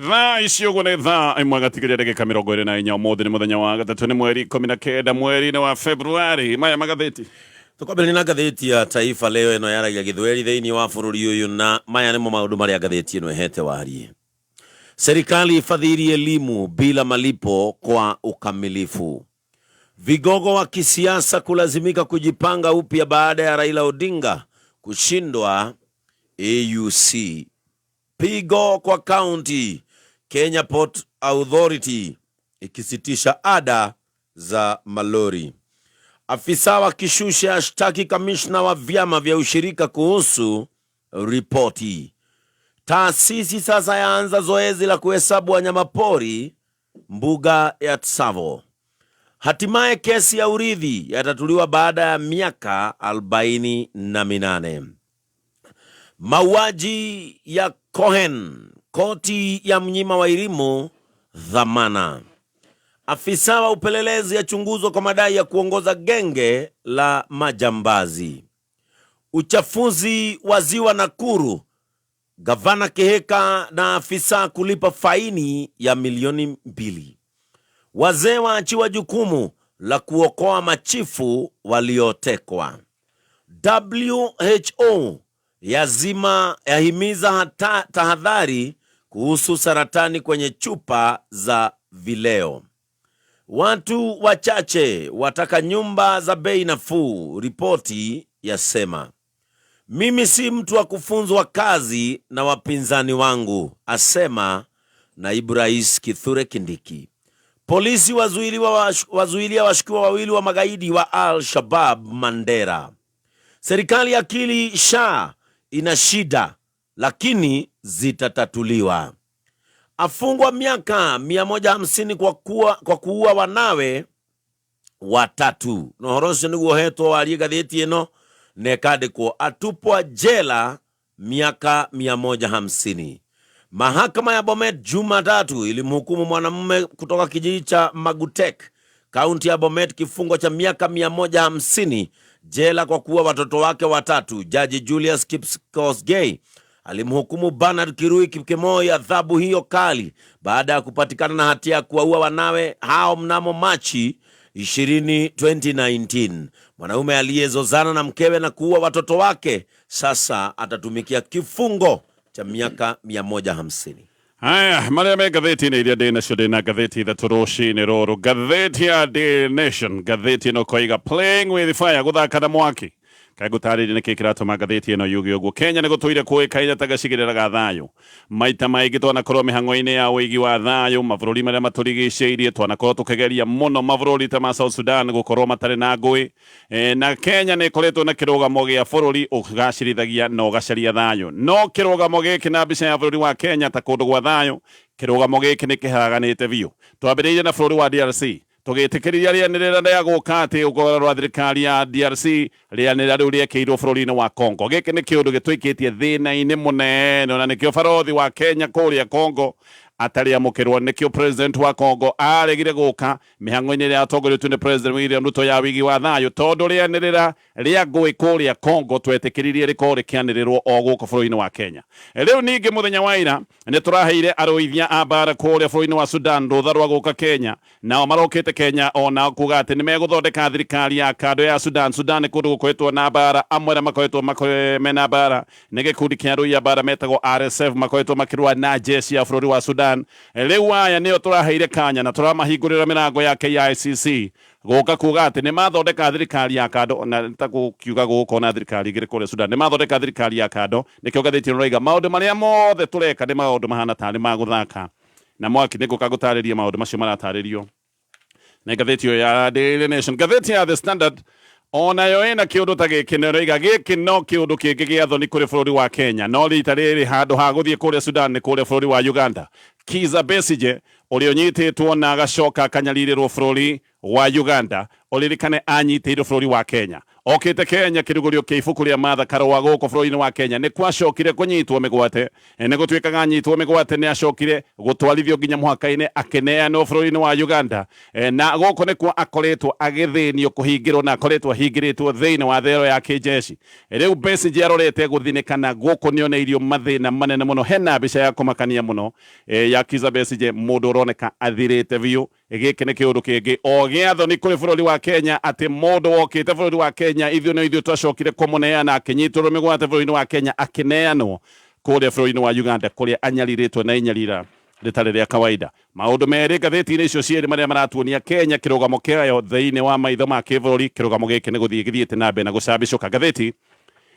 Thaa ici ũguo nĩ thaa ĩmwe gatigeria ndagĩka 24. Ũmũthĩ nĩ mũthenya wa gatatũ, nĩ mweri 19 mweri-inĩ wa Februari. Maya magathĩti. Tũkwambĩrĩria na ngathĩti ya Taifa Leo ĩno yaragia gĩthweri thĩinĩ wa bũrũri ũyũ, na maya nĩmo maũndũ marĩa ngathĩti ĩno ĩhete warie. Serikali ifadhili elimu bila malipo kwa ukamilifu. Vigogo wa kisiasa kulazimika kujipanga upya baada ya Raila Odinga kushindwa AUC. Pigo kwa kaunti, Kenya Port Authority ikisitisha ada za malori. Afisa wa Kishushe ashtaki kamishna wa vyama vya ushirika kuhusu ripoti. Taasisi sasa yaanza zoezi la kuhesabu wanyamapori mbuga ya Tsavo. Hatimaye kesi ya urithi yatatuliwa baada ya miaka 48. Mauaji ya Cohen, koti ya mnyima wa elimu dhamana. Afisa wa upelelezi achunguzwa kwa madai ya kuongoza genge la majambazi. Uchafuzi wa ziwa Nakuru, gavana Kihika na afisa kulipa faini ya milioni 2. Wazee waachiwa jukumu la kuokoa machifu waliotekwa. WHO yazima yahimiza tahadhari kuhusu saratani kwenye chupa za vileo. Watu wachache wataka nyumba za bei nafuu, ripoti yasema. Mimi si mtu wa kufunzwa kazi na wapinzani wangu, asema naibu rais Kithure Kindiki. Polisi wazuilia washukiwa wawili wa magaidi wa Al-Shabab Mandera. Serikali ya akili SHA ina shida lakini zitatatuliwa. Afungwa miaka 150 kwa kuua wanawe watatu. Na ũhoro ũcio nĩguo hetwo warie ngathĩti ĩno na ĩkandĩkwo atupwa jela miaka 150. Mahakama ya Bomet Jumatatu ilimhukumu mwanamume kutoka kijiji cha Magutek, kaunti ya Bomet, kifungo cha miaka 150 jela kwa kuua watoto wake watatu. Jaji Julius Kipkosgei alimhukumu Bernard Kirui Kipkemoi adhabu hiyo kali baada ya kupatikana na hatia ya kuwaua wanawe hao mnamo Machi 20, 2019. Mwanaume aliyezozana na mkewe na kuua watoto wake sasa atatumikia kifungo cha miaka 150. Haya, marĩa me ngathĩti-inĩ iria ndĩ nacio, ndĩ na ngathĩti ithatũ rũcinĩ rũrũ. Ngathĩti ya Daily Nation, ngathĩti ĩno koiga "Playing with fire", gũthaka na mwaki. Kaĩ ngũtarĩrie nĩkĩ kĩratũma ngathĩti ĩno yuge ũguo. Kenya nĩ gũtũire kũĩkaine ta gacigĩrĩra ga thayũ. Maita maingĩ twanakorwo mĩhang'o-inĩ ya ũigi wa thayũ mabũrũri marĩa matũrigicĩirie. Twanakorwo tũkĩgeria mũno mabũrũri ta ma South Sudan gũkorwo matarĩ na ngũĩ. Na Kenya nĩ ĩkoretwo na kĩrũgamo gĩa bũrũri ũgacĩrithagia na ũgacaria thayũ. No kĩrũgamo gĩkĩ na mbica ya bũrũri wa Kenya ta kũndũ gwa thayũ, kĩrũgamo gĩkĩ nĩ kĩharaganĩte biũ. Twambĩrĩirie na bũrũri wa DRC, tũgĩtĩkĩrĩria rĩanĩrĩra rĩa gũka atĩ ũgora rwa thirikari ya DRC. Rĩanĩrĩra rĩu rĩekĩirwo bũrũri-inĩ wa Congo. Gĩkĩ nĩ kĩũndũ gĩtũikĩtie thĩna-inĩ mũnene, na nĩkĩo barothi wa Kenya kũrĩa Congo atarĩ amũkĩrwo, nĩkĩo president wa Congo aregire gũka mĩhang'o-inĩ ĩrĩa yatongoretio nĩ President William Ruto ya wigi wa thayũ, tondũ rĩanĩrĩra rĩa ngũĩ kũrĩa Congo twetĩkĩririe rĩkorwo rĩkĩanĩrĩrwo o gũkũ bũrũri-inĩ wa Kenya. Rĩu ningĩ mũthenya wa ira nĩ tũraheire arũithia a mbara kũrĩa bũrũri-inĩ wa Sudan rũtha rwa gũka Kenya. Nao marokĩte Kenya ona kuga atĩ nĩ megũthondeka thirikari ya kando ya Sudan. Sudan nĩ kũndũ gũkoretwo na mbara. Amwe arĩa makoretwo mena mbara nĩ gĩkundi kĩa arũi a mbara metagwo RSF, makoretwo makĩrũa na jeshi ya bũrũri wa Sudan. Rĩu aya nĩo tũraheire kanya na tũramahingũrĩra mĩrango ya KICC gũka kuga atĩ nĩ mathondeka thirikari ya kando, na ta gũkiuga gũgũkorwo na thirikari igĩrĩ kũrĩa Sudan. Nĩ mathondeka thirikari ya kando. Nĩkĩo ngathĩti ĩno ĩroiga maũndũ marĩa mothe tũreka nĩ maũndũ mahana tarĩ ma gũthaka na mwaki. Nĩ ngũka gũtarĩria maũndũ macio maratarĩrio na ngathĩti ĩyo ya Daily Nation. Ngathĩti ya The Standard onayo ĩna kĩũndũ ta gĩkĩ, na ĩroiga gĩkĩ no kĩũndũ kĩngĩ gĩa thoni kũrĩ bũrũri wa Kenya. No rita rĩrĩ, handũ ha gũthiĩ kũrĩa Sudan, nĩ kũrĩa bũrũri wa Uganda. Kizza Besigye ũrĩa ũnyitĩtwo na agacoka akanyarirĩrwo bũrũri wa Uganda, ũririkane anyitĩirwo bũrũri wa Kenya. Okĩte Kenya kĩrugũrio kĩa ibuku rĩa Martha Karũa gũkũ bũrũri-inĩ wa Kenya nĩ kwacokire kũnyitwo mĩgwate. Nĩ gũtuĩkaga anyitwo mĩgwate nĩ acokire gũtwarithio nginya mũhaka-inĩ akĩneanwo bũrũri-inĩ wa Uganda. Na gũkũ nĩkuo akoretwo agĩthĩnio kũhingĩrwo na akoretwo ahingĩrĩtwo thĩinĩ wa thero ya kĩnjeshi. Rĩu Besigye arorete gũthinĩkana gũkũ nĩoneirio mathĩna manene mũno. Hena mbica ya kũmakania mũno ya Kizza Besigye mũndũ ũroneka athirĩte biũ. Gĩkĩ nĩ kĩũndũ kĩngĩ o gĩa thoni kũrĩ bũrũri wa Kenya atĩ mũndũ wokĩte bũrũri wa Kenya ithuĩ no ithuĩ twacokire kũmũneana akĩnyitũrwo mĩgwate bũrũri-inĩ wa Kenya akĩneanwo kũrĩa bũrũri-inĩ wa Uganda kũrĩa anyarirĩtwo na inyarira rĩtarĩ rĩa kawaida. Maũndũ merĩ ngathĩti-inĩ icio cierĩ marĩa maratuonia Kenya kĩrũgamo kĩayo thĩinĩ wa maitho ma kĩbũrũri. Kĩrũgamo gĩkĩ nĩ gũthiĩ gĩthiĩte na mbere na gũcambicũka. Ngathĩti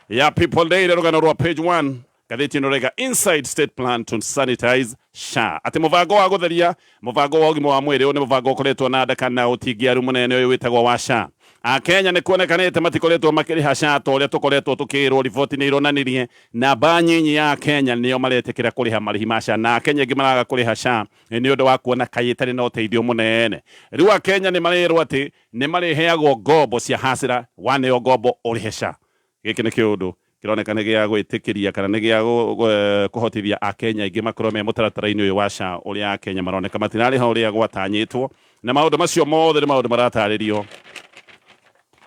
ya People Daily rũgano rwa page 1 ngathĩti ĩno raiga inside state plan to sanitize SHA atĩ mũbango wa gũtheria mũbango wa ũgima wa mwĩrĩ ũyũ nĩ mũbango ũkoretwo na ndaka na ũtingiaru mũnene ũyũ wĩtagwo wa SHA. Akenya nĩ kuonekanĩte matikoretwo makĩrĩha SHA ta ũrĩa tũkoretwo tũkĩrwo. Riboti nĩ ironanirie namba nyinyi ya Akenya nĩo maretĩkĩra kũrĩha marĩhi ma SHA na Akenya aingĩ maraga kũrĩha SHA nĩ ũndũ wa kuona kaĩ ĩtarĩ na ũteithio mũnene. Rĩu Akenya nĩ marerwo atĩ nĩ marĩheagwo ngombo cia hasira, waneo ngombo ũrĩhe SHA. Gĩkĩ nĩ kĩũndũ kĩroneka nĩ gĩa gwĩtĩkĩria kana nĩ gĩa kũhotithia Akenya aingĩ makorwo me mũtaratara-inĩ ũyũ wa SHA ũrĩa Akenya maroneka matirarĩha ũrĩa gwatanyĩtwo, na maũndũ macio mothe nĩ maũndũ maratarĩrio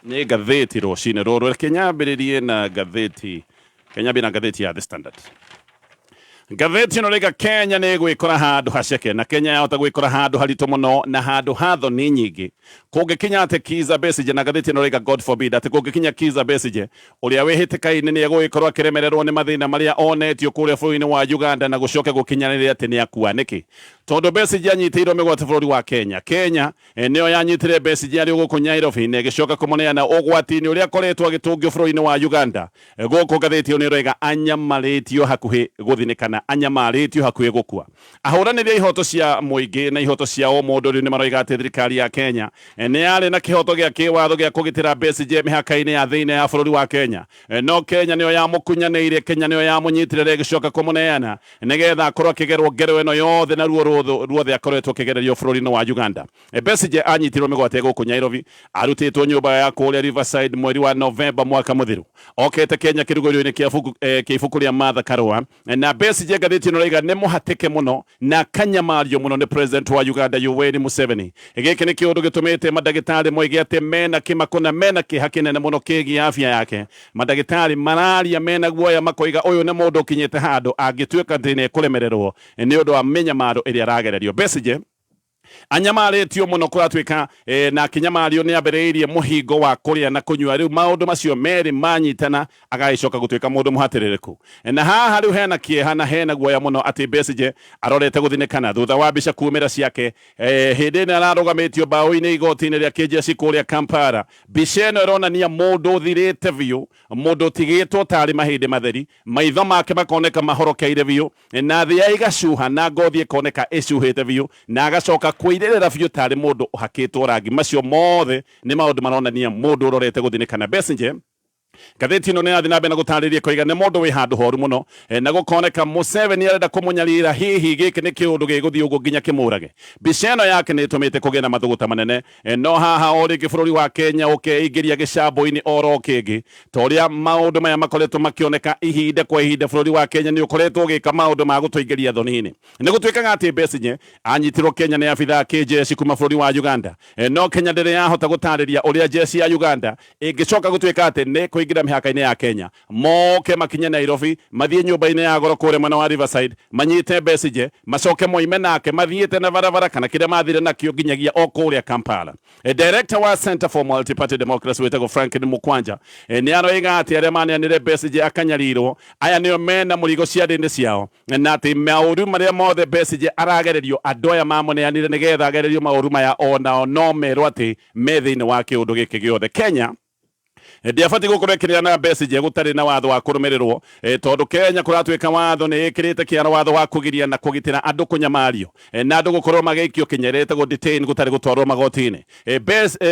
nĩ ngathĩti rũcinĩ rũrũ. Reke nyambĩrĩrie na ngathĩti, reke nyambie na ngathĩti ya The Standard. Ngathĩti ĩno rĩga Kenya nĩ ĩgwĩkora handũ haceke na Kenya yahota gwĩkora handũ haritũ mũno na handũ ha thoni nyingĩ kũngĩkinya atĩ Kizza Besigye, na ngathĩti ĩno rĩga God forbid atĩ kũngĩkinya Kizza Besigye ũrĩa wĩ hĩtĩka-inĩ nĩ egũgĩkorwo akĩremererwo nĩ mathĩna marĩa onetio kũrĩa bũrũri-inĩ wa Uganda na gũcoke gũkinyanĩre atĩ nĩ akua. Nĩkĩ? Tondũ Besigye anyitĩirwo mĩgwate bũrũri wa Kenya. Kenya nĩyo yanyitire Besigye arĩ o gũkũ Nyairobi na ĩgĩcoka kũmũneana ũgwati-inĩ ũrĩa akoretwo agĩtũngio bũrũri-inĩ wa Uganda. Gũkũ ngathĩti ĩyo nĩ ĩroiga anyamarĩtio hakuhĩ gũthinĩkana, anyamarĩtio hakuhĩ gũkua. Ahũranĩri a ihoto cia mũingĩ na ihoto cia ũmũndũ rĩu nĩ maroiga atĩ thirikari ya Kenya nĩ yarĩ na kĩhoto gĩa kĩwatho gĩa kũgitĩra Besigye mĩhaka-inĩ ya thĩinĩ ya bũrũri wa Kenya. No Kenya nĩyo yamũkunyanĩire, Kenya nĩyo yamũnyitire na ĩgĩcoka kũmũneana nĩgetha akorwo akĩgerwo ngero ĩno yothe na ruo ruothe akoretwo akĩgererio bũrũri-inĩ wa Uganda. Besigye anyitirwo mĩgwate gũkũ Nyairobi arutĩtwo nyũmba ya kũrĩa Riverside mweri wa Novemba mwaka mũthiru. Okete Kenya kĩrugũrio-inĩ kĩa ibuku rĩa Martha Karũa. Na Besigye ngathĩti ĩno ĩraiga nĩ mũhatĩke mũno na akanyamario mũno nĩ President wa Uganda Yoweri Museveni. Gĩkĩ nĩ kĩũndũ gĩtũmĩte mandagĩtarĩ moige atĩ mena kĩmako na mena kĩeha kĩnene mũno kĩgiĩ afya yake. Mandagĩtarĩ mararia mena guoya makoiga ũyũ nĩ mũndũ ũkinyĩte handũ angĩtuĩka atĩ nĩ ekũremererwo nĩ ũndũ wa mĩnyamaro ĩrĩa aragererio. Besigye anyamarĩtio mũno kũratuĩka na akĩnyamario nĩ ambĩrĩirie mũhingo wa kũrĩa na kũnyua. Rĩu maũndũ macio merĩ manyitana agagĩcoka gũtuĩka mũndũ mũhatĩrĩrĩku. Na haha rĩu hena kĩeha na hena guoya mũno atĩ Besigye arorete gũthinĩkana thutha wa mbica kumĩra ciake hĩndĩ ĩno ararũgamĩtio mbaũ-inĩ igoti-inĩ rĩa kĩnjeshi kũrĩa Kampala. Mbica ĩno ĩronania mũndũ ũthirĩte biũ, mũndũ ũtigĩtwo tarĩ mahĩndĩ matheri, maitho make makoneka mahorokeire biũ, na thĩa ĩgacuha na ngothi ĩkoneka ĩcuhĩte biũ, na agacoka kũirĩrĩra biũ tarĩ mũndũ ũhakĩtwo rangi. Macio mothe nĩ maũndũ maronania mũndũ ũrorete gũthinĩkana. Besigye ngathĩti ĩno nĩ ĩrathiĩ na mbere na gũtarĩria ĩkoiga nĩ mũndũ wĩ handũ horu mũno na gũkoneka Museveni arenda kũmũnyarira. Hihi gĩkĩ nĩ kĩũndũ gĩgũthiĩ ũguo nginya kĩmũrage? Mbica ĩno yake nĩ ĩtũmĩte kũgĩe na mathũgũta manene. No haha o rĩngĩ bũrũri wa Kenya ũkeingĩria gĩcambo-inĩ oro kĩngĩ. Ta ũrĩa maũndũ maya makoretwo makĩoneka ihinda kwa ihinda, bũrũri wa Kenya nĩ ũkoretwo ũgĩka maũndũ ma gũtũingĩria thoni-inĩ. Nĩ gũtuĩkaga atĩ Besigye anyitirwo Kenya nĩ abithaa a kĩnjeshi kuma bũrũri wa Uganda. No Kenya ndĩrĩ yahota gũtarĩria ũrĩa jeshi ya Uganda ĩngĩcoka gũtuĩka atĩ nĩ kũingĩra mĩhaka-inĩ ya Kenya, moke makinye Nairobi, mathiĩ nyũmba-inĩ ya goro kũrĩa mwena wa Riverside, manyite Besigye, macoke moime nake mathiĩte na barabara kana kĩrĩa mathire nakĩo nginyagia o kũrĩa Kampala. Director wa Center for Multi-Party Democracy wĩtagwo Franklin Mukwanja nĩ aroiga atĩ arĩa maneanire Besigye akanyarirwo aya nĩo mena mũrigo ciathĩ-inĩ ciao, na atĩ maũru marĩa mothe Besigye aragererio andũ aya mamũneanire nĩgetha agererio maũru maya onao no merwo atĩ me thĩinĩ wa kĩũndũ gĩkĩ gĩothe. Kenya ndĩabatiĩ gũkorwo ĩkĩneana Besigye gũtarĩ na watho wa kũrũmĩrĩrwo, tondũ Kenya kũratuĩka watho nĩ ĩkĩrĩte kĩara watho wa kũgiria na kũgitĩra andũ kũnyamario na andũ gũkorwo magĩikio kĩnyere ĩtagwo detain gũtarĩ gũtwarwo magoti-inĩ.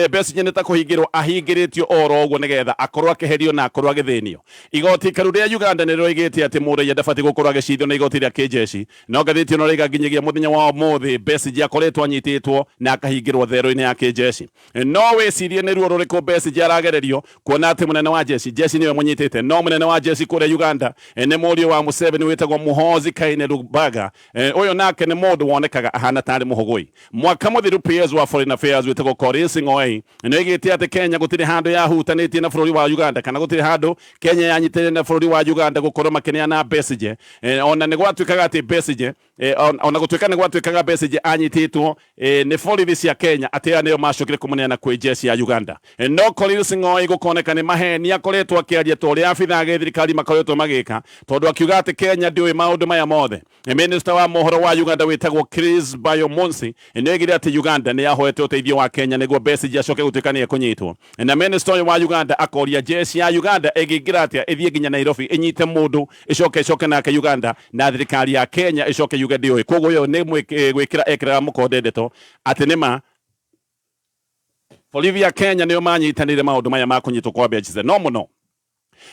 Besigye nĩ ta kũhingĩrwo ahingĩrĩtio oro ũguo nĩgetha akorwo akĩherio na akorwo agĩthĩnio. Igoti ikaru rĩa Uganda nĩ rĩroigĩte atĩ mũraiya ndabatiĩ gũkorwo agĩcirithio na igoti rĩa kĩnjeshi, no ngathĩti ĩno ĩroiga nginyagia mũthenya wa ũmũthĩ Besigye akoretwo anyitĩtwo na akahingĩrwo thero-inĩ ya kĩnjeshi. No wĩcirie nĩ ruo rũrĩkũ Besigye aragererio kuona Kuona atĩ mũnene wa jeshi, jeshi nĩwe mũnyitĩte, no mũnene wa jeshi kũrĩa Uganda nĩ mũriũ wa Museveni wĩtagwo Muhoozi Kainerugaba. Ũyũ nake nĩ mũndũ wonekaga ahana tarĩ mũhũgũi. Mwaka mũthiru PS wa Foreign Affairs wĩtagwo Korir Sing'oei nĩ oigĩte atĩ Kenya gũtirĩ handũ yahutanĩtie na bũrũri wa Uganda, kana gũtirĩ handũ Kenya yanyitĩrĩire na bũrũri wa Uganda gũkorwo makĩneana Besigye. Ona nĩ gwatuĩkaga atĩ Besigye, ona gũtuĩka nĩ gwatuĩkaga Besigye anyitĩtwo nĩ borithi cia Kenya, atĩ aya nĩo macokire kũmũneana kwĩ jeshi ya Uganda. No Korir Sing'oei gũkoneka nĩ maheni akoretwo akĩaria ta ũrĩa abithaa gĩthirikari makoretwo magĩka, tondũ akiuga atĩ Kenya ndĩũĩ maũndũ maya mothe. Minister wa mohoro wa Uganda wĩtagwo Chris Baryomunsi nĩ oigire atĩ Uganda nĩ yahoete ũteithio wa Kenya nĩguo Besigye acoke gũtuĩka nĩ ekũnyitwo. Na minister ũyũ wa Uganda akoria jeshi ya Uganda ĩngĩingĩra atĩa ĩthiĩ nginya Nairobi ĩnyite mũndũ ĩcoke ĩcoke nake Uganda, na thirikari ya Kenya ĩcoke yuge ndĩũĩ. Koguo ũyũ nĩ gwĩkĩra ekĩraga mũkonde ndeto atĩ nĩma borithi ya Kenya nĩo manyitanĩire maũndũ maya ma kũnyitwo kwa Besigye. No mũno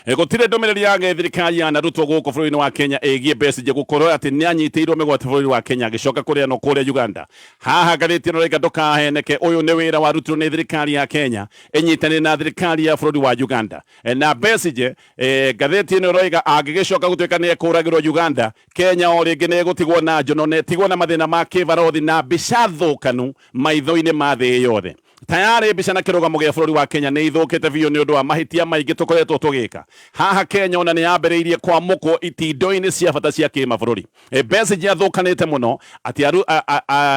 gũtirĩ ndũmĩrĩri ya gĩthirikari yanarutwo gũkũ bũrũri-inĩ wa Kenya ĩgiĩ Besigye gũkorwo atĩ nĩ anyitĩirwo mĩgwate bũrũri wa Kenya agĩcoka kũrĩanwo kũrĩa Uganda. Haha ngathĩti ĩno ĩrauga ndũkaheneke, ũyũ nĩ wĩra warutirwo nĩ thirikari ya Kenya ĩnyitanĩire na thirikari ya bũrũri wa Uganda. Na Besigye, ngathĩti ĩno ĩroiga angĩgĩcoka gũtuĩka nĩ ekũragĩrwo Uganda, Kenya o rĩngĩ nĩ ĩgũtigwo na njono na ĩtigwo na mathĩna ma kĩbarothi na mbica thũkanu maitho-inĩ ma thĩ yothe. Tayarĩ mbica na kĩrũgamo gĩa bũrũri wa Kenya nĩ ithũkĩte biũ nĩ ũndũ wa mahĩtia maingĩ tũkoretwo tũgĩka. Haha Kenya ona nĩ yambĩrĩirie kwamũkwo itindo-inĩ cia bata cia kĩmabũrũri. Besigye athũkanĩte mũno atĩ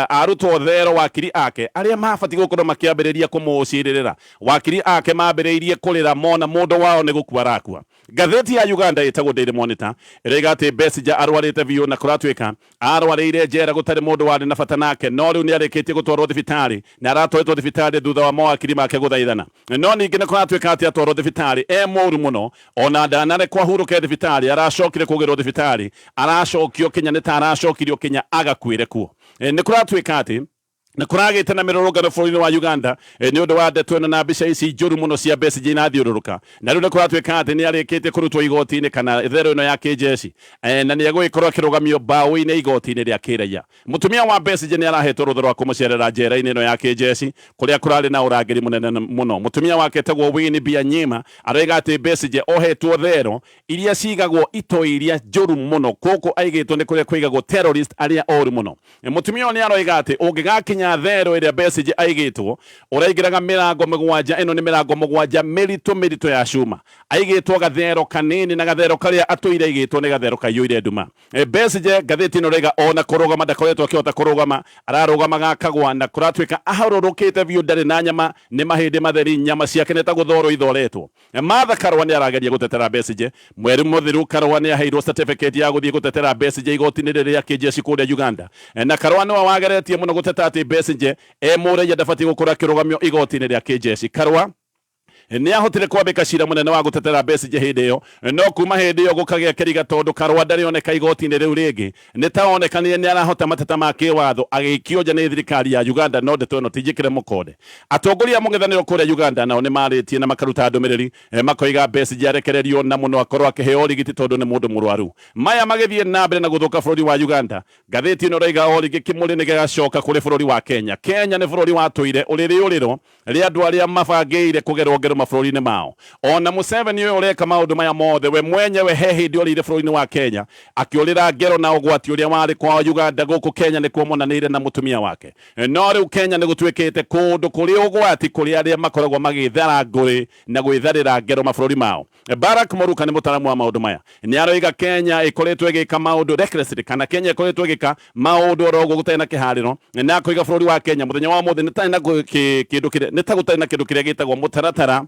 arutwo thero wakiri ake arĩa mabatiĩ gũkorwo makĩambĩrĩria kũmũcirĩrĩra, wakiri ake mambĩrĩirie kũrĩra mona mũndũ wao nĩ gũkua arakua. Ngathĩti ya Uganda ĩtagwo Daily Monitor ĩroiga atĩ Besigye arwarĩte biũ na kũratuĩka arwarĩire njera gũtarĩ mũndũ warĩ na bata nake, no rĩu nĩ arĩkĩtie gũtwarwo thibitarĩ na aratwarĩtwo thibitarĩ thutha wa mawakiri make gũthaithana. No ningĩ nĩ kũratuĩka atĩ atwarwo thibitarĩ e mũru mũno, ona ndanarekwo ahurũke thibitarĩ, aracokire kũgĩrwo thibitarĩ, aracokio Kenya nĩ ta aracokirio Kenya agakuĩre kuo. Nĩ kũratuĩka atĩ nĩ kũragĩte na mĩrũrũngano bũrũri-inĩ wa Uganda nĩ ũndũ wa ndeto ĩno na mbica ici njũru mũno cia Besigye inathiũrũrũka. Na rĩu nĩ kũratuĩka atĩ nĩ arĩkĩtie kũrutwo igoti-inĩ kana therũ ĩno ya kĩnjeshi, na nĩ egũgĩkorwo akĩrũgamio mbaũ-inĩ igoti-inĩ rĩa kĩraia. Mũtumia wa Besigye nĩ arahetwo rũtha rwa kũmũcerera njera-inĩ ĩno ya kĩnjeshi kũrĩa kũrarĩ na ũrangĩri mũnene mũno. Mũtumia wake etagwo Winnie Byanyima aroiga atĩ Besigye ohetwo thero iria cigagwo itoi iria njũru mũno. Gũkũ aigĩtwo nĩ kũrĩa kũigagwo terrorist arĩa oru mũno. Mũtumia ũyũ nĩ aroiga atĩ ũngĩgakinya thero ĩrĩa Besigye aigĩtwo, ũraingĩraga mĩrango mũgwanja. Ĩno nĩ mĩrango mũgwanja mĩritũ mĩritũ ya cuma. Aigĩtwo gathero kanini, na gathero karĩa atũire aigĩtwo nĩ gathero kaiyũire nduma. Besigye ngathĩti ĩno ĩroiga ona kũrũgama ndakoretwo akĩhota kũrũgama, ararũgamaga akagwa, na kũratuĩka ahũrũrũkĩte biũ, ndarĩ na nyama, nĩ mahĩndĩ matheri, nyama ciake nĩ ta gũthorwo ithoretwo. Martha Karua nĩ arageria gũtetera Besigye. Mweri mũthiru Karua nĩ aheirwo certificate ya gũthiĩ gũtetera Besigye igoti-inĩ rĩrĩ rĩa kĩnjeshi kũrĩa Uganda. Na Karua nĩwe wageretie mũno gũteta atĩ Besigye e mũraiya ndabatiĩ gũkorwo akĩrũgamio igoti-inĩ rĩa kĩnjeshi. Karua nĩ ahotire kwambĩka cira mũnene wa gũtetera Besigye hĩndĩ ĩyo, no kuma hĩndĩ ĩyo gũkagĩa kĩriga tondũ Karua ndarĩ oneka igoti-inĩ rĩu rĩngĩ. Nĩ ta onekanire nĩ arahota mateta ma kĩwatho agĩikio nja nĩ thirikari ya Uganda, no ndeto ĩno ti njĩkĩre mũkonde. Atongoria a mũng'ethanĩro kũrĩa Uganda nao nĩ marĩtie na makaruta ndũmĩrĩri, makoiga Besigye arekererio na mũno akorwo akĩheo ũrigiti tondũ nĩ mũndũ mũrwaru. Maya magĩthiĩ na mbere na gũthũka bũrũri wa Uganda, ngathĩti ĩno ĩroiga o rĩngĩ kĩmũrĩ nĩ gĩgacoka kũrĩ bũrũri wa Kenya. Kenya nĩ bũrũri watũire ũrĩ rĩũrĩro rĩa andũ arĩa mabangĩire kũgerwo ngero mabũrũri-inĩ mao. Ona Museveni ũyũ ũreka maũndũ maya mothe, we mwenyewe he hĩndĩ orĩire bũrũri-inĩ wa Kenya akĩũrĩra ngero na ũgwati ũrĩa warĩ kwao Uganda. Gũkũ Kenya nĩkuo monanĩire na mũtumia wake. No rĩu Kenya nĩ gũtuĩkĩte kũndũ kũrĩ ũgwati kũrĩ arĩa makoragwo magĩthara ngũĩ na gwĩtharĩra ngero mabũrũri mao. Barack Moruka nĩ mũtaaramu wa maũndũ maya. Nĩ aroiga Kenya ĩkoretwo ĩgĩka maũndũ recklessly, kana Kenya ĩkoretwo ĩgĩka maũndũ oro ũguo gũtarĩ na kĩharĩro, na akoiga bũrũri wa Kenya mũthenya wa ũmũthĩ nĩ tarĩ na kĩndũ kĩrĩa, nĩ ta gũtarĩ na kĩndũ kĩrĩa gĩtagwo mũtaratara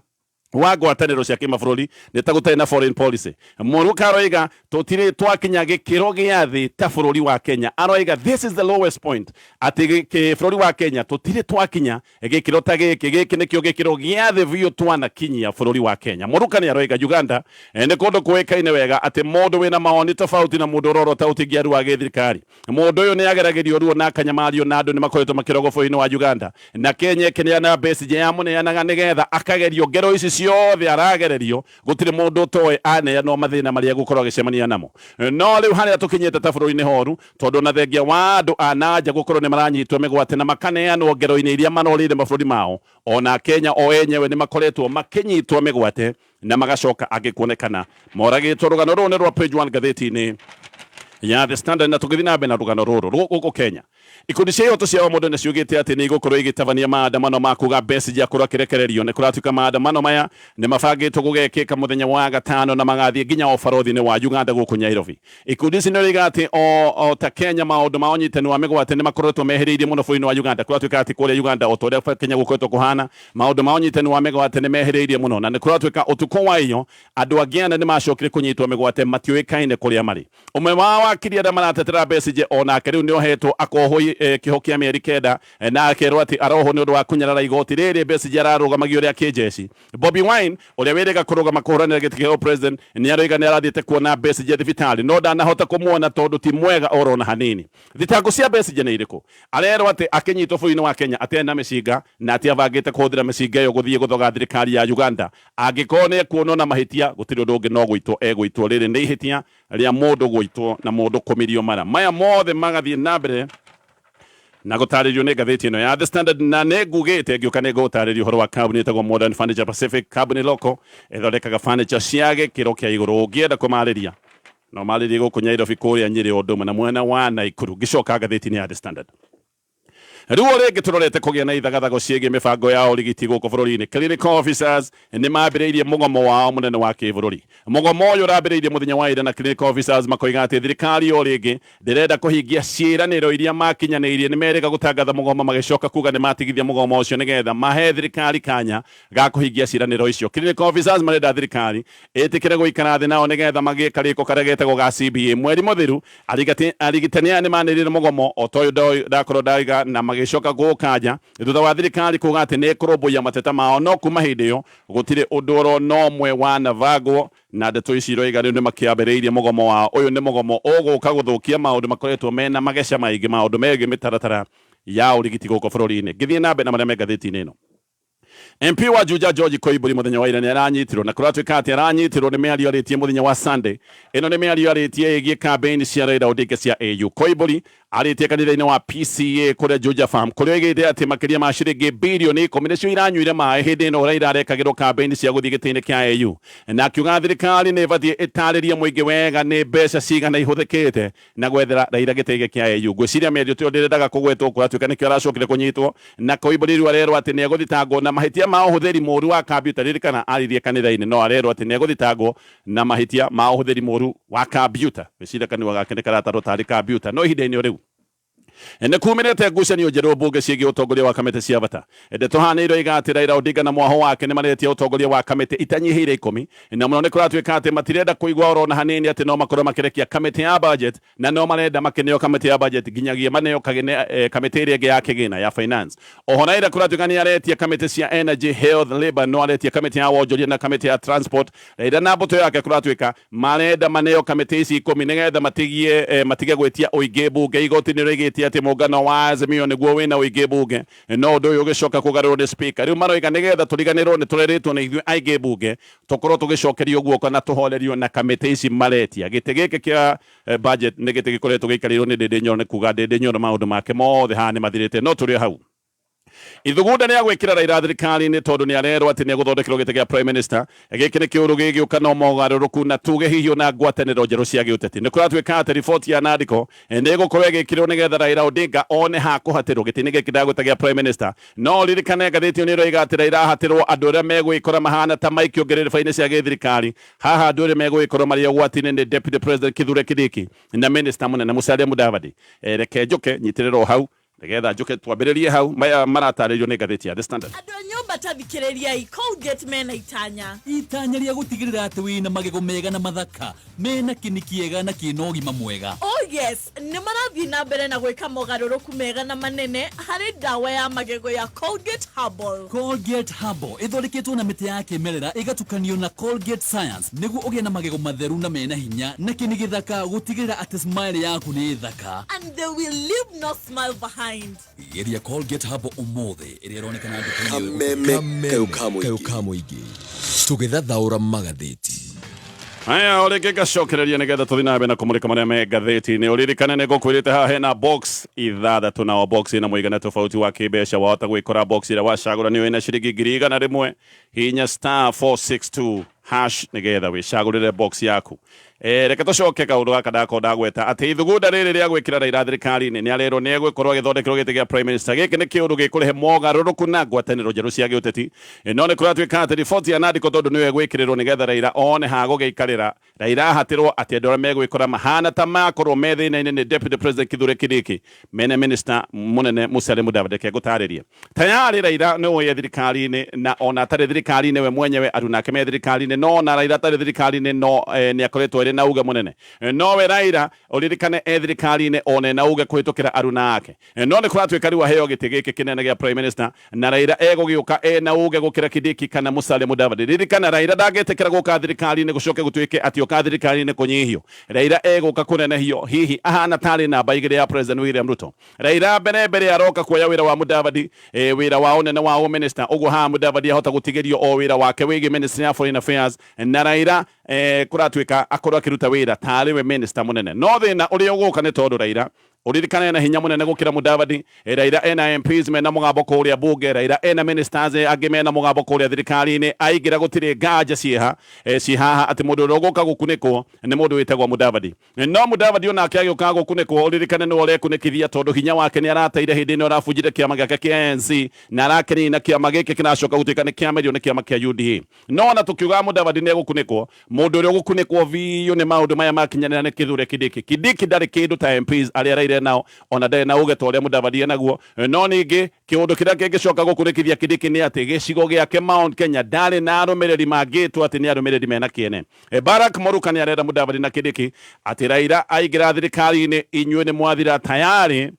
wa ngwatanĩro cia kĩmabũrũri, nĩ ta gũtarĩ na foreign policy. Moruka aroiga tũtirĩ twakinya gĩkĩro gĩa thĩ ta bũrũri wa Kenya. Aroiga this is the lowest point, atĩ bũrũri wa Kenya tũtirĩ twakinya gĩkĩro ta gĩkĩ. Gĩkĩ nĩkĩo gĩkĩro gĩa thĩ biũ twanakinyia bũrũri wa Kenya. Mũruka nĩ aroiga Uganda nĩ kũndũ kũĩkaine wega atĩ mũndũ wĩna mawoni tofauti na mũndũ ũrorota ũtingiaru wa gĩthirikari, mũndũ ũyũ nĩ ageragĩrio ruo na akanyamario, na andũ nĩ makoretwo makĩrogwo bũrũri-inĩ wa Uganda. Na Kenya ĩkĩneana Besigye yamũneanaga nĩgetha akagerio ngero ici. ciothe aragererio gutire mundu utoe aneanwo mathina maria gukorwo agicemania namo. No riu haria tukinyite ta bururi-ini horu, tondu na thengia wa andu a nanja gukorwo ni maranyitwo migwate na makaneanwo ngero-ini iria manorire mabũrũri mao, ona Kenya o enyewe ni makoretwo makinyitwo migwate na magacoka angikuonekana moragitwo. Rugano rũrũ nĩ rwa page 1 ngathĩti-inĩ ya The Standard. Na tũgĩthiĩ na mbere na rũgano rũrũ gũkũ Kenya, ikundi cia ihoto cia mũndũ nĩ ciugĩte atĩ nĩ igũkorwo igĩtabania maandamano ma kuga Besigye akorwo akĩrekererio. Nĩ kũratuĩka maandamano maya nĩ mabangĩtwo gũgekĩka mũthenya wa gatano na magathiĩ nginya ũbarũthi-inĩ wa Uganda gũkũ Nairobi. Ikundi ici nĩ iroiga atĩ o ta Kenya maũndũ ma ũnyitani wa mĩgwate nĩ makoretwo mehĩrĩirie mũno bũrũri-inĩ wa Uganda. Kũratuĩka atĩ kũrĩa Uganda o ta ũrĩa Kenya gũkoretwo kũhana, maũndũ ma ũnyitani wa mĩgwate nĩ mehĩrĩirie mũno, na nĩ kũratuĩka ũtukũ wa iyo andũ angĩ ana nĩ macokire kũnyitwo mĩgwate matiũĩkaine kũrĩa marĩ. Ũmwe wa wakiri arĩa maratetera Besigye onake rĩu nĩ ohetwo akohwo kĩoho kĩa mĩeri 9, na akerwo atĩ arohwo nĩ ũndũ wa kũnyarara igoti rĩrĩ Besigye ararũgamagio rĩa kĩnjeci. Bobi Wine ũrĩa wĩrĩga kũrũgama kũhũranĩra gĩtĩ kĩa president nĩ aroiga nĩ arathiĩte kuona Besigye thibitarĩ no ndanahota kũmuona tondũ ti mwega orona hanini. Thitango cia Besigye nĩ irĩkũ? Arerwo atĩ akĩnyitwo bũrũri-inĩ wa Kenya atarĩ na mĩcinga na atĩ abangĩte kũhũthĩra mĩcinga ĩyo gũthiĩ gũthoga thirikari ya Uganda. Angĩkorwo nĩ ekuonwo na mahĩtia gũtirĩ ũndũ ũngĩ no gũitwo egũitwo. Rĩrĩ nĩ ihĩtia rĩa mũndũ gũitwo na mũndũ kũmirio mara. Maya mothe magathiĩ na mbere na gũtarĩrio nĩ ngathĩti ĩno ya The Standard, na nĩ ngugĩte ngĩũka nĩ ngũtarĩrio ũhoro wa kambuni ĩtagwo Modern Furniture Pacific, kambuni local ĩthondekaga furniture cia gĩkĩro kĩa igũrũ. Ũngĩenda kũmarĩria no marĩrie gũkũ Nairobi, kũrĩa Nyĩrĩ, ũndũ ũmwe na mwena wa Naikuru. Ngĩcoka ngathĩti-inĩ ya The Standard, rĩu o rĩngĩ tũrorete kũgĩa na ithagathago ciĩgiĩ mĩbango ya ũrigiti gũkũ bũrũri-inĩ. Clinical officers nĩ mambĩrĩirie mũgomo wao mũnene wa kĩbũrũri. Mũgomo ũyũ ũrambĩrĩirie mũthenya wa ira, na clinical officers makoiga atĩ thirikari o rĩngĩ ndĩrenda kũhingia ciĩranĩro iria makinyanĩirie. Nĩ merĩga gũtangatha mũgomo, magĩcoka kuga nĩ matigithia mũgomo ũcio nĩgetha mahe thirikari kanya ga kũhingia ciĩranĩro icio. Clinical officers marenda thirikari ĩtĩkĩre gũikara thĩ nao nĩgetha magĩe karĩko karĩa getagwo ga CBA. Mweri mũthiru arigitani aya nĩ manĩrĩire mũgomo o ta ũyũ ndakorwo ndaiga, na magĩcoka gũkanja thutha wa thirikari kuga atĩ nĩ ĩkũrũmbũiya mateta mao, no kuma hĩndĩ ĩyo gũtirĩ ũndũ oro no ũmwe wanabangwo. Na ndeto ici iroiga rĩu nĩ makĩambĩrĩirie mũgomo wao. Ũyũ nĩ mũgomo ũgũka gũthũkia maũndũ makoretwo mena mageca maingĩ, maũndũ megiĩ mĩtaratara ya ũrigiti gũkũ bũrũri-inĩ. Ngĩthiĩ na mbere na marĩa me ngathĩti-inĩ ĩno, MP wa Juja George Koimburi mũthenya wa ira nĩ aranyitirwo, na kũratuĩka atĩ aranyitirwo nĩ mĩario arĩtie mũthenya wa Sunday. Ĩno nĩ mĩario arĩtie ĩgiĩ campaign cia Raila Odinga cia AU. Koimburi arĩtie kanitha-inĩ wa PCA kũrĩa Juja Farm, kũrĩa oigĩte atĩ makĩria ma ciringi birioni 10 nĩcio iranyuire maĩ hĩndĩ ĩno Raila arekagĩrwo campaign cia gũthiĩ gĩtĩ-inĩ kĩa AU, na akiuga thirikari nĩ ĩbatiĩ ĩtarĩrie mũingĩ wega nĩ mbeca cigana ihũthĩkĩte na gwethera Raila gĩtĩ gĩkĩ kĩa AU. Ngwĩciria mĩario tĩyo ndĩrendaga kũgwetwo, kũratuĩka nĩkĩo aracokire kũnyitwo. Na Koimburi rĩu arerwo atĩ nĩ egũthitangwo na mahĩtia ma ũhũthĩri mũru wa kambiuta. Ririkana aririe kanitha-inĩ, no arerwo atĩ nĩ egũthitangwo na mahĩtia ma ũhũthĩri mũru wa kambiuta. Ngwĩciria kanua gake nĩ karatarwo tarĩ kambiuta. No ihinda-inĩ o rĩu nĩ kumĩrĩte ngucanio njerũ mbunge ciĩgiĩ ũtongoria wa kamĩtĩ cia bata. Ndeto haha nĩ iroiga atĩ Raila Odinga na mwaho wake nĩ maretia ũtongoria wa kamĩtĩ itanyihĩire 10, na mũno nĩ kũratuĩka atĩ matirenda kũigua oro na hanini atĩ no makorwo makĩrekia kamĩtĩ ya budget, na no marenda makĩneo kamĩtĩ ya budget nginyagia maneo kamĩtĩ ĩrĩa ĩngĩ ya kĩgĩna ya finance. Oho Raila kũratuĩka nĩ aretia kamĩtĩ cia energy, health, labor, no aretia kamĩtĩ ya wonjoria na kamĩtĩ ya transport. Raila na mbũtũ yake kũratuĩka marenda maneo kamĩtĩ ici 10 nĩgetha matigie matige gwĩtia ũingĩ mbunge. Igoti nĩ rĩigĩtie atĩ mũngano wa Azimio nĩguo wĩna ũingĩ mbunge, no ũndũ ũyũ ũgĩcoka kũgarũrwo nĩ speaker. Rĩu maroiga nĩgetha tũriganĩrwo nĩ tũrerĩtwo nĩ ithuĩ aingĩ mbunge, tũkorwo tũgĩcokerio guoko na tũhorerio na kamĩtĩ ici maretia. Gĩtĩ gĩkĩ kĩa budget nĩ gĩtĩ gĩkoretwo gĩikarĩirwo nĩ Ndĩndĩ Nyoro, nĩ kuga Ndĩndĩ Nyoro maũndũ make mothe haha nĩ mathirĩte. No tũrĩ o hau, ithugunda rĩa gwĩkĩra Raila thirikari-inĩ tondũ nĩ arerwo atĩ nĩ egũthondekerwo gĩtĩ kĩa prime minister. Gĩkĩ nĩ kĩũru gĩgĩũka no mogarũrũku na tuge hihi ona ngwatanĩro njerũ cia gĩũteti. Nĩ kũratuĩka atĩ riboti ya Nandiko nĩ ĩgũkorwo ĩgĩkĩrwo nĩgetha Raila Odinga one ha kũhatĩrwo gĩtĩ-inĩ gĩkĩ ndagwĩta gĩa prime minister. No ririkane ngathĩti ĩyo nĩ ĩroiga atĩ Raila ahatĩrwo andũ arĩa megwĩkora mahana ta maikio ngĩrĩrĩba-inĩ cia gĩthirikari. Haha andũ arĩa megũgĩkorwo marĩ ũgwati-inĩ nĩ Deputy President Kithure Kindiki na minister mũnene Musalia Mudavadi. Reke njũke nyitĩrĩrwo hau nĩgetha njũke twambĩrĩrie hau. Maya maratarĩrio nĩ ngathĩti ya The Standard. Andũ a nyũmba ta thikĩrĩriai, Colgate mena itanya. Itanya rĩa gũtigĩrĩra atĩ wĩna magego mega na mathaka mena kĩni kĩega na kĩna ũgima mwega. Oh yes, nĩ marathiĩ na mbere na gwĩka mogarũrũku mega na manene harĩ ndawa ya magego ya Colgate Herbal. Colgate Herbal ĩthondeketwo na mĩtĩ ya kĩmerera ĩgatukanio na Colgate Science nĩguo ũgĩe na magego matheru na mena hinya na kĩni gĩthaka gũtigĩrĩra atĩ smile yaku nĩ thaka. And they will leave no smile behind. Geria Colgate Herbal ũmũthĩ ĩrĩa ĩronekana nduka-inĩ Kameme kayũ ka Kayũ ka mũingĩ. Tũgĩthathaũra magathĩti. Haya, o rĩngĩ ngacokereria nĩgetha tũthiĩ na mbere na kũmũrĩka marĩa me ngathĩti-inĩ. Ũririkane nĩ ngũkwĩrĩte haha hena box ithathatũ, na o box ĩna mũigana tofauti wa kĩmbeca. Wahota gwĩkora box ĩrĩa wacagũra nĩyo ĩna ciringi 100,000. Hihinya star 462 hash nĩgetha wĩcagũrĩre box yaku. Reke tũcoke kaũndũ gaka ndakorwo ndagweta atĩ ithugunda rĩrĩ rĩa gwĩkĩra Raila thirikari-inĩ nĩ arerwo nĩ egũkorwo agĩthondekerwo gĩtĩ gĩa prime minister. Gĩkĩ nĩ kĩũndũ gĩkũrehe mogarũrũku na ngwatanĩro njerũ cia gĩũteti. No nĩ kũratuĩka atĩ riboti ya Nandiko tondũ nĩyo ĩgwĩkĩrĩrwo nĩgetha Raila one ha gũgĩikarĩra, Raila ahatĩrwo atĩ andũ arĩa megwĩkora mahana ta makorwo me thĩna-inĩ nĩ Deputy President Kithure Kindiki mena Minister mũnene Musalia Mudavadi. Reke ngũtarĩrie. Tayarĩ Raila nĩ ũĩ e thirikari-inĩ, na ona atarĩ thirikari-inĩ we mwenyewe aruna ake me thirikari-inĩ, no ona Raila atarĩ thirikari-inĩ no nĩ akoretwo arĩ na uge mũnene. Nowe Raila ũririkane e thirikari-inĩ ona ena uge kũhĩtũkĩra aruna ake. No nĩ kũratuĩka rĩu aheo gĩtĩ gĩkĩ kĩnene gĩa Prime Minister, na Raila egũgĩũka ena uge gũkĩra Kindiki kana Musalia Mudavadi. Ririkana Raila ndangĩtĩkĩra gũka thirikari-inĩ gũcoke gũtuĩke atĩ oka thirikari-inĩ kũnyihio. Raila egũka kũnenehio, hihi ahana tarĩ namba igĩrĩ ya President William Ruto. Raila mbere mbere aroka kuoya wĩra wa Mudavadi, wĩra wa ũnene wa ũminista. Ũguo haha Mudavadi ahota gũtigĩrio o wĩra wake wĩgiĩ Ministry ya Foreign Affairs, na Raila kũratuĩka akorwo akĩruta wĩra tarĩ we minister mũnene. No thĩna ũrĩa ũgũka nĩ tondũ Raila ũririkane ena hinya mũnene gũkĩra Mudavadi. Raila ena MPs mena mũgambo kũrĩa bunge, Raila ena ministers angĩ mena mũgambo kũrĩa thirikari-inĩ. Aingĩra gũtirĩ nganja ciĩha ciĩ haha atĩ mũndũ ũrĩa ũgũka gũkunĩkwo nĩ mũndũ wĩtagwo Mudavadi. No Mudavadi onake agĩũka gũkunĩkwo, ũririkane nĩwe ũrekunĩkithia tondũ hinya wake nĩ arateire hĩndĩ ĩno arabunjire kĩama gĩake kĩa ANC na arakĩnina kĩama gĩkĩ kĩracoka gũtuĩka nĩ kĩamerio nĩ kĩama kĩa UDA. No ona tũkiugaga Mudavadi nĩ egũkunĩkwo, mũndũ ũrĩa ũgũkunĩkwo biũ nĩ maũndũ maya makinyanĩra nĩ Kithure Kindiki. Kindiki ndarĩ kĩndũ ta MPs arĩa araire nao, ona ndarĩ na uge ta ũrĩa Mudavadi enaguo. No ningĩ kĩũndũ kĩrĩa kĩngĩcoka gũkunĩkithia Kindiki nĩ atĩ gĩcigo gĩake Mount Kenya ndarĩ na arũmĩrĩri mangĩtwo atĩ nĩ arũmĩrĩri mena kĩene. Barack Moruka nĩ arera Mudavadi na Kindiki atĩ Raila aingĩra thirikari-inĩ inyuĩ nĩ mwathira tayari.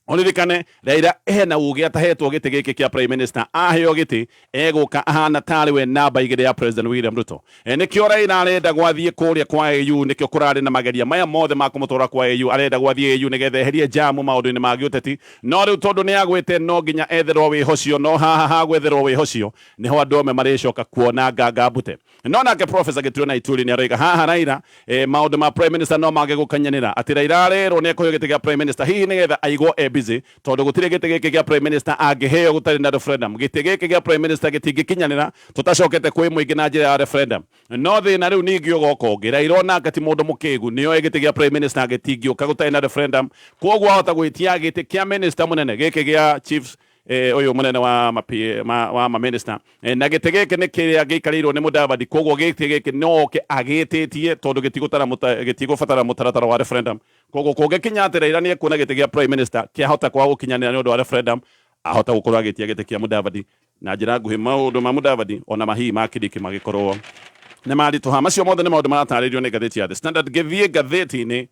Ũririkane Raila ena uge atahetwo gĩtĩ gĩkĩ kĩa prime minister, aheo gĩtĩ egũka ahana tarĩ we namba igĩrĩ ya President William Ruto. Nĩkĩo Raila arenda gwathiĩ kũrĩa kwa AU, nĩkĩo kũrarĩ na mageria maya mothe ma kũmũtwara kwa AU. Arenda gwathiĩ AU nĩgetha eherie jamu maũndũ-inĩ ma gĩũteti, no rĩu tondũ nĩ agwĩte no nginya etherwo wĩhocio, no haha ha gwetherwo wĩhocio nĩho andũ amwe marĩcoka kuona nganga mbute. No nake Professor Gĩturi na Ituri nĩ aroiga haha Raila maũndũ ma prime minister no mage gũkanyanĩra atĩ Raila arerwo nĩ ekũheo gĩtĩ gĩa prime minister hihi nĩgetha aigwo e busy, tondũ gũtirĩ gĩtĩ gĩkĩ gĩa prime minister angĩheo gũtarĩ na referendum. Gĩtĩ gĩkĩ gĩa prime minister gĩtingĩkinyanĩra tũtacokete kwĩ mũingĩ na njĩra ya referendum. No thĩna rĩu ningĩ ũgoka ũngĩ, Raila onake ti mũndũ mũkĩgu, nĩoĩ gĩtĩ gĩa prime minister gĩtingĩũka gũtarĩ na referendum, kwoguo ahota gwĩtia gĩtĩ kĩa minister mũnene gĩkĩ gĩa chief ũyũ mũnene wa ma minister, na gĩtĩ gĩkĩ nĩ kĩrĩa gĩikarĩirwo nĩ Mudavadi, koguo gĩtĩ gĩkĩ no oke agĩtĩtie tondũ gĩtigũbatara mũtaratara wa referendum. Koguo kũngĩkinya atĩ Raila nĩ ekuona gĩtĩ gĩa prime minister kĩahota kwaga gũkinyanĩra nĩ ũndũ wa referendum, ahota gũkorwo agĩtia gĩtĩ kĩa Mudavadi. Na njĩra nguhĩ maũndũ ma Mudavadi ona mahihi ma Kindiki magĩkorwo nĩ maritũha. Macio mothe nĩ maũndũ maratarĩrio nĩ ngathĩti ya The Standard. Ngĩthiĩ ngathĩti-inĩ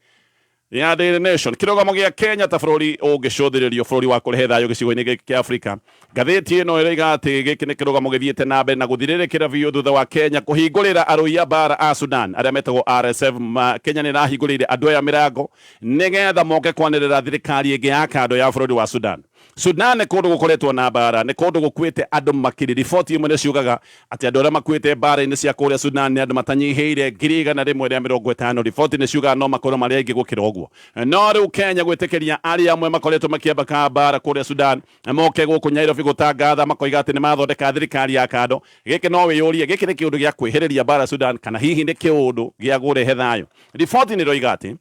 ya Daily Nation, kĩrũgamo gĩa Kenya ta bũrũri ũngĩcũthĩrĩrio bũrũri wa kũrehe thayũ gĩcigo-inĩ gĩkĩ kĩa Afrika. Ngathĩti ĩno ĩroiga atĩ gĩkĩ nĩ kĩrũgamo gĩthiĩte na mbere na gũthirĩrĩkĩra biũ thutha wa Kenya kũhingũrĩra arũi a mbara a Sudan arĩa metagwo RSF. Kenya nĩ ĩrahingũrĩire andũ aya mĩrango nĩgetha moke kwanĩrĩra thirikari ĩngĩ ya kando ya bũrũri wa Sudan. Sudan nĩ kũndũ gũkoretwo na mbara, nĩ kũndũ gũkuĩte andũ makiri. Riboti imwe nĩ ciugaga atĩ andũ arĩa makuĩte mbara-inĩ cia kũrĩa Sudan nĩ andũ matanyihĩire 150,000. Riboti nĩ ciugaga no makorwo marĩ aingĩ gũkĩra ũguo. No rĩu Kenya gwĩtĩkĩria arĩa amwe makoretwo makĩambaka mbara kũrĩa Sudan moke gũkũ Nairobi gũtangatha, makoiga atĩ nĩ mathondeka thirikari ya kando. Gĩkĩ no wĩyũrie, gĩkĩ nĩ kĩũndũ gĩa kwĩhĩrĩria mbara Sudan kana hihi nĩ kĩũndũ gĩa kũrehe thayũ? Riboti nĩ ĩroiga atĩ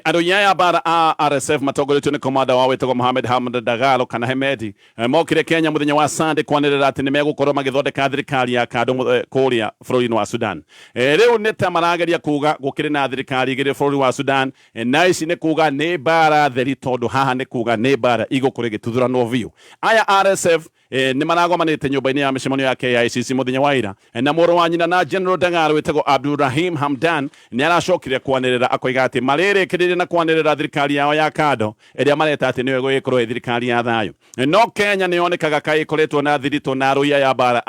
arũi aya mbara a RSF matongoretio nĩ komanda wao wĩtagwo Mohamed Hamdan Dagalo kana Hemedi, mokire Kenya mũthenya wa Sunday kwanĩrĩra atĩ nĩ megũkorwo magĩthondeka thirikari ya kando kũrĩa bũrũri-inĩ wa Sudan. Rĩu nĩ ta marageria kuga gũkĩrĩ na thirikari igĩrĩ bũrũri wa Sudan, na ici nĩ kuga nĩ mbara theri, tondũ haha nĩ kuga nĩ mbara igũkorwo ĩgĩtuthuranwo biũ. Aya RSF nĩ maragomanĩte nyũmba-inĩ ya mĩcemanio ya KICC mũthenya wa ira, na mũrũ wa nyina na General Dagalo wĩtagwo Abdulrahim Hamdan nĩ aracokire kwanĩrĩra akoiga atĩ marĩrĩkĩrĩria na kwanĩrĩra thirikari yao ya kando ĩrĩa mareta atĩ nĩyo ĩgũgĩkorwo ĩ thirikari ya thayũ. No Kenya nĩ yonekaga kaĩ ĩkoretwo na thiritũ na arũi aya mbara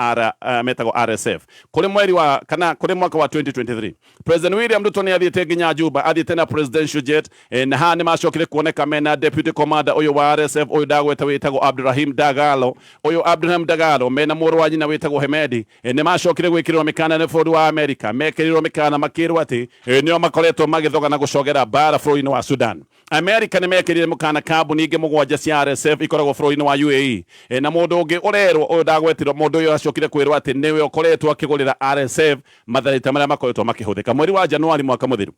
metagwo RSF. Kũrĩ mweri wa kana kũrĩ mwaka wa 2023 President William Ruto nĩ athiĩte nginya Juba, athiĩte na presidential jet, na haha nĩ macokire kuoneka mena deputy commander ũyũ wa RSF ũyũ ndagweta wĩtagwo Abdurahim Dagalo. Ũyũ Abdulrahman Dagalo mena mũrũ wa nyina wĩtagwo Hemedi nĩ macokire gwĩkĩrĩrwo mĩkana nĩ bũrũri wa Amerika. Mekĩrĩrwo mĩkana makĩrwo atĩ nĩo makoretwo magĩthoga na gũcogera mbara bũrũri-inĩ wa Sudan. Amerika nĩ mekĩrire mũkana kambuni ingĩ 7 cia RSF ikoragwo bũrũri-inĩ wa UAE. Na mũndũ ũngĩ ũrerwo ũyũ ndagwetirwo, mũndũ ũyũ acokire kwĩrwo atĩ nĩwe ũkoretwo akĩgũrĩra RSF matharaita marĩa makoretwo makĩhũthĩka. Mweri wa Januari mwaka mũthiru,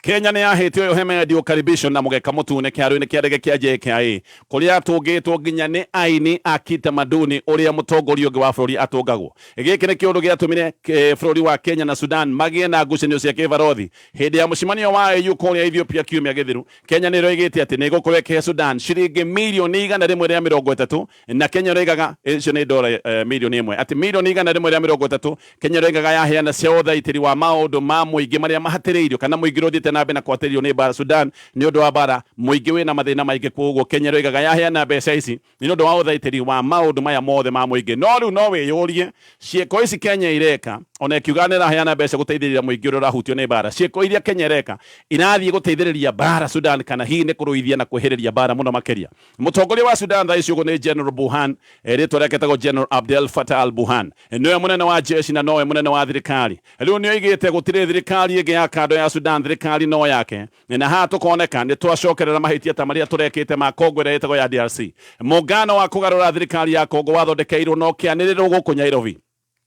Kenya nĩ yahĩte ũyũ Hemedi ukaribisho na mũgeka mũtune kĩharo-inĩ kĩa ndege kĩa JKIA kũrĩa atũngĩtwo nginya nĩ aini a kitamaduni ũrĩa mũtongoria ũngĩ wa bũrũri atũngagwo. Gĩkĩ nĩ kĩũndũ gĩatũmire bũrũri wa Kenya na Sudan magĩe na ngucanio cia kĩbarothi. Hĩndĩ ya mũcemanio wa AU kũrĩa Ethiopia kiumia gĩthiru, Kenya nĩ ĩroigĩte atĩ nĩ ĩgũkorwo ĩkĩhe Sudan ciringi mirioni 130, na Kenya ĩroigaga icio nĩ dora mirioni 1, atĩ mirioni 130 Kenya ĩroigaga yaheana cia ũthaitĩri wa maũndũ ma mũingĩ marĩa mahatĩrĩirio kana mũingĩ ũrĩa ũthiĩte na mbere na kwatĩrĩrio nĩ mbara Sudan nĩ ũndũ wa mbara, mũingĩ wĩna mathĩna maingĩ. Koguo Kenya ĩroigaga yaheana mbeca ici nĩ ũndũ wa ũthaitĩri wa maũndũ maya mothe ma mũingĩ. No rĩu no wĩyũrie, ciĩko ici Kenya ireka, ona ĩkiuga nĩ ĩraheana mbeca gũteithĩrĩria mũingĩ ũrĩa ũrahutio nĩ mbara, ciĩko iria Kenya ĩreka irathiĩ gũteithĩrĩria mbara Sudan kana hihi nĩ kũrũithia na kwĩhĩrĩria mbara mũno makĩria? Mũtongoria wa Sudan thaa ici ũguo nĩ General Burhan, rĩtwa rĩake etagwo General Abdel Fattah al-Burhan, nĩwe mũnene wa jeshi na nowe mũnene wa thirikari. Rĩu nĩ oigĩte gũtirĩ thirikari ĩngĩ ya kando ya Sudan, thirikari no yake. Na haha tũkoneka nĩ twacokerera mahĩtia ta marĩa tũrekĩte ma Congo ĩrĩa ĩtagwo ya DRC. Mũngano wa kũgarũra thirikari ya Congo wathondekeirwo no kĩanĩrĩrwo gũkũ Nairobi.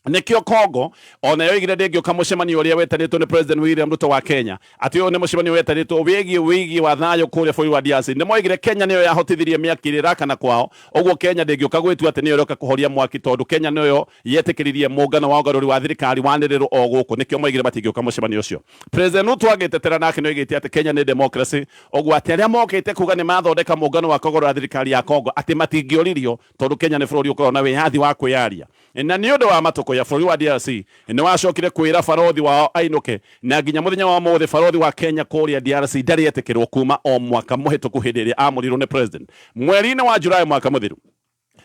Nikio Congo ona yoigire ndĩngĩũka mũcemanio ũrĩa wetanĩtwo nĩ President William Ruto wa Kenya, atĩ ũyũ nĩ mũcemanio wetanĩtwo wĩgiĩ wa thayũ kũrĩa bũrũri wa DRC. Nĩ moigire Kenya nĩyo yahotithirie mĩaki ĩrĩa ĩrakana kwao, ũguo Kenya ndĩngĩũka gwĩtua atĩ nĩyo ĩroka kũhoria mwaki, tondũ Kenya nĩyo yetĩkĩririe mũngano wa ũgarũri wa thirikari wanĩrĩrwo o gũkũ. Nĩkĩo moigire matingĩũka mũcemanio ũcio. President Ruto agĩtetera nake nĩoigĩte atĩ Kenya nĩ democracy, ũguo atĩ arĩa mokĩte kuga nĩ mathondeka mũngano wa kũgarũra thirikari ya Congo atĩ matingĩoririo, tondũ Kenya nĩ bũrũri ũkoragwo na wĩyathi wa kwĩyaria. Na nĩ ũndũ wa matũkũ ya bũrũri wa DRC nĩ wacokire kwĩra barothi wao ainũke, na nginya mũthenya wa ũmũthĩ barothi wa Kenya kũrĩa DRC ndarĩ etĩkĩrwo kuma o mwaka mũhĩtũku hĩndĩ ĩrĩa amũrirwo nĩ president mweri-inĩ wa Julai mwaka mũthiru.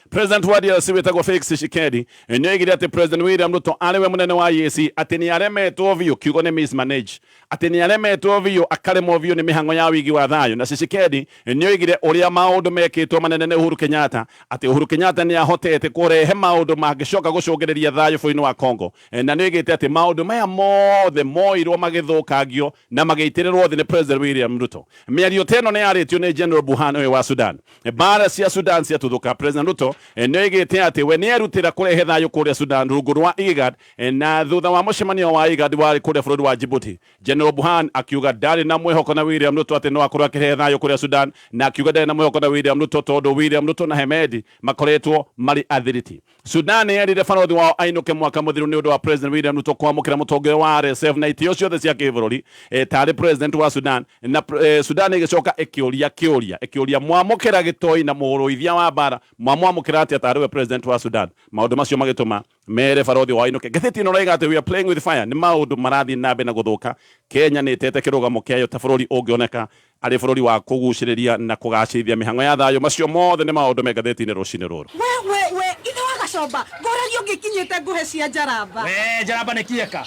President wa DRC wĩtagwo Felix Tshisekedi nĩ oigire atĩ President William Ruto arĩ we mũnene wa EAC atĩ nĩ aremetwo biũ, kiugo nĩ mismanage, atĩ nĩ aremetwo biũ, akaremwo biũ nĩ mĩhang'o ya wigi wa thayũ. Na Tshisekedi nĩ oigire ũrĩa maũndũ mekĩtwo manene nĩ Uhuru Kenyatta, atĩ Uhuru Kenyatta nĩ ahotete kũrehe maũndũ mangĩcoka gũcũngĩrĩria thayũ bũrũri-inĩ wa Congo. Na nĩ oigĩte atĩ maũndũ maya mothe moirwo magĩthũkangio na magĩitĩrĩrwo thĩ nĩ President William Ruto. Mĩario ta ĩno nĩ yarĩtio nĩ General Burhan ũyũ wa Sudan. Mbara cia Sudan ciatuthũka, President Ruto nĩ oigĩte atĩ we nĩ erutĩra kũrehe thayũ kũrĩa Sudan rungu rwa IGAD. Na thutha wa mũcemanio wa IGAD warĩ kũrĩa bũrũri wa Djibouti, General Burhan akiuga ndarĩ na mwĩhoko na William Ruto atĩ no akorwo akĩrehe thayũ kũrĩa Sudan, na akiuga ndarĩ na mwĩhoko na William Ruto tondũ William Ruto na Hemedi makoretwo marĩ athiriti. Sudan yerire barothi wao ainũke mwaka mũthiru nĩ ũndũ wa President William Ruto kwamũkĩra mũtongoria wa RSF na itĩo ciothe cia kĩbũrũri tarĩ president wa Sudan. Na Sudan ĩgĩcoka ĩkĩũria kĩũria, ĩkĩũria mwamũkĩra gĩtoi na mũrũithia wa mbara, mwamwamũkĩra atĩa tarĩ we president wa Sudan? Maũndũ macio magĩtũma mere barothi wao ainũke. Ngathĩti ĩno ĩroiga atĩ we are playing with fire, nĩ maũndũ marathiĩ na mbere na gũthũka. Kenya nĩ ĩtete kĩrũgamo kĩayo ta bũrũri ũngĩoneka arĩ bũrũri wa kũgucĩrĩria na kũgacĩrithia mĩhang'o ya thayũ. Macio mothe nĩ maũndũ me ngathĩti-inĩ rũcinĩ rũrũ. We we we, ithe wa Gacomba, ngũragia ũngĩkinyĩte nguhe cia njaramba. We njaramba nĩ kieka.